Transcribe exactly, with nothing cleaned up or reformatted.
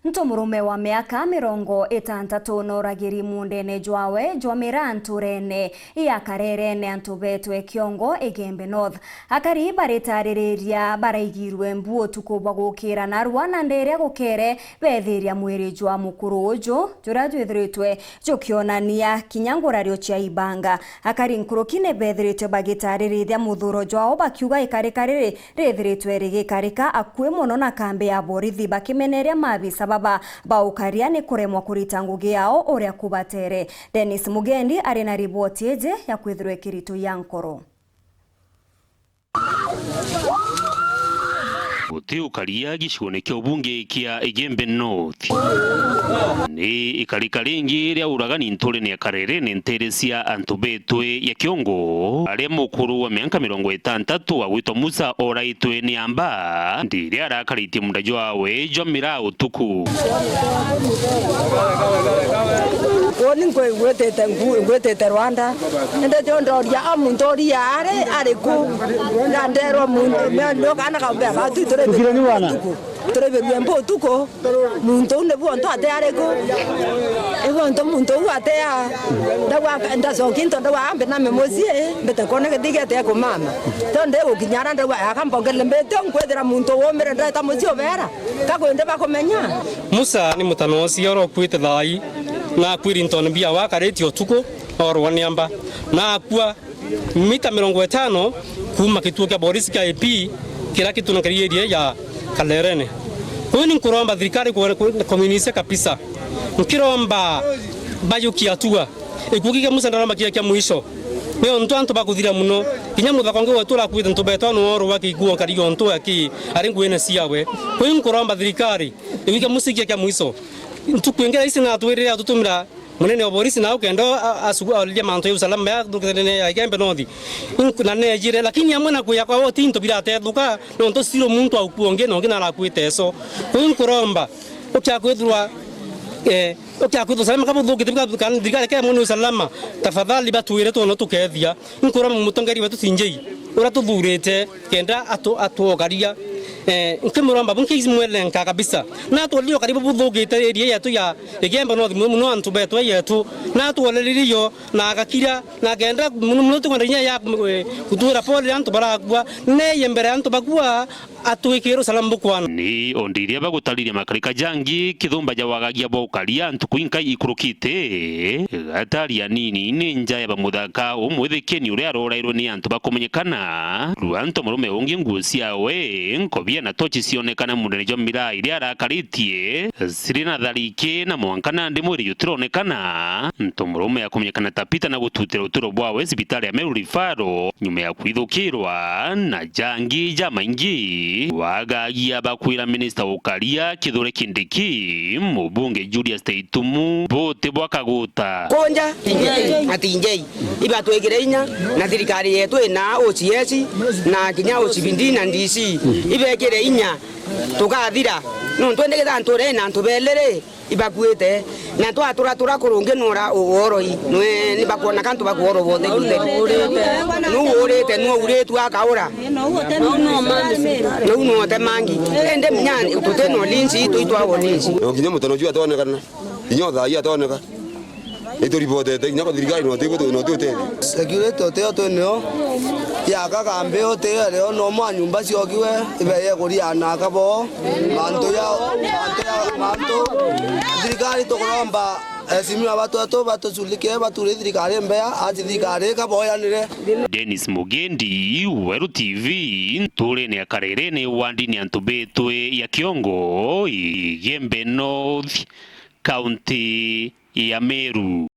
Ntomurume wa miaka mirongo itantatu noragiri muundene jwawe jwa miraa nturene ya Karerene antu betwe Kiongo, Igembe North. Akari baritaririria baraigirwe mbu utuku bwa gukira narua, na nderia gukere bethiria mwiri jwa mukuru uju, juria jwithiritwe jukionania kinya ngurario cia ibanga. Akari nkuruki ni bethiritwe bagitaririthia muthuro jwao, bakiuga ikarika riri rithiritwe rigikarika akui mono na kambi ya borithi, bakimeneria maabisa baba ba ukaria ni kuremwa kurita ngugi yao uria kubatere. Dennis Mugendi ari na riboti iji ya kwithirwa ikirituia nkoro. Guti ukaria gicigoone kia ubunge kia Igembe North. Ni ikarika ringi ria uragani nturene ya Karerene ntere cia antu betwe ya Kiongo, aria mukuru wa mianka mirongo itantatu agwitwa Musa oraitwe ni amba, ndiria arakaritie munda jwawe jwa miraa utuku. Uuni ngwi-, ngwitite nku-, ngwitite Rwanda, indi jo ndoria, a muntu uria ari, ari ku? Na nderwa muntu, me-, no kaana kaumbea, batu turi utuku. Turibirue mbu utuku, muntu uu nibu ontu ati ari ku? Ibu ontu muntu uu ati a? Ndauga, ndacoki into ndauga, ambe name mucii, mbite kwona githigete kumama. Tonde gukinya ara ndauga, aka mbongerere mbite, nkwithira muntu uumire ndeta mucii ubera, ka kwindi bakumenya? Musa ni mutano ucio urokuite thaai, na akwiri ntoni bia wakaritie utuku, orwa ni amba, na akua. Mita mirongo itano kuuma gituo kia borisi kia I P kiria gitunankiri area ya Kalerene. Kuu ni nkuromba thirikari ku-, ku-, kuminisia kabisa. Nkiromba bayukie hatua. Gikuo giki kia Musa ndaromba kiria kia mwisho. Ni ontu antu bakuthira mono. Kinya muthaka ungi wetu urakuite ntu betwa nuorwa gikuo nkari ontu aki ari nguine ciawe. Kuu ni nkuromba thirikari iwike Musa ikia kia mwisho. Ntuku ingi raisi natwirire atutumira munene wa borisi nau kenda a-, asu-, aoririe mantu ya usalama ya thukitene ya Igembe North. Ink-, na nejire, lakini amwe na kuya kwa woti into biratethuka, nontu siro muntu aukua ungi na ungi narakuite eso. Kuu nkuromba, ukia kwithirwa, eh, ukia kwithirwa usalama kabuthukite, bika-, kana thirikari kemwe ni usalama, tafadhali batwire twona tukethia. Nkuromba mutongeria wetu C J, uria tuthurite, kenda atu-, atuokaria. Eh, nkimuromba bu nkimwelenga kabisa. Na atwolile ukaria bubuthukite area yetu ya Igembe North, muno muno antu betwe yetu. Na atwolelile yo, na agakira, na kenda muno muno tukwenda inya ya, eh, kutura pole antu barakua. Neye mbere ya antu bakua, atwikire usalama bukwana. Ni o ndiria bagutariria makarika jangi, kithumba ja wagagia bwa ukaria ntuku inkai ikurukite. Gatari anini ni nja ya bamuthaka umwithikeni uria arorairwe ni antu bakumenyekana. Rwanto murume ungi nguo ciawe, nkobia na tochi cionekana mundene jwa miraa iria arakaritie, ciri na thariki na mwanka nandi mwiri jutironekana. Nto murume akumenyekana ta Peter na gututira uturo bwawe cibitari ya Meru Rifaro nyuma ya kwithukirwa na jangi jamaingi. Wagagia bakwira minista ukaria Kithure Kindiki, mubunge Julius Teitumu, buti bwa kaguta. Kunja ati njei ibatwikire inya na thirikari yetu ina O C S na kinya O C P D na D C ibekire inya tukathira nontu indi githa nture na antu beliri ibakuite, na twatura tura kurungi nura uoroi, nwe ni bakwona kantu bakuorwa botheri utheri. Nu urite, nu uritwe akaura. Nu nu otemangi. Indi mnya tuti na ulinzi, itu itwa ulinzi. No kinya mutano juu atonekana. Kinya thaai atoneka. Ituribotete kinya kwa thirikari no tiku no tiutethia. Security utio twinio. Yaka kambi utio leo no mwa nyumba ciokiwe ibeye kuria na kabo. Mantu ya, mantu ya, mantu. Thirikari tukuromba, eh, esimiwa batu atu batuculikire baturi thirikari mbea, ati thirikari kaboyanire. Dennis Mugendi, Weru T V, nturene ya Karerene, wandini antu betwe ya Kiongo, Igembe North, kaunti ya Meru.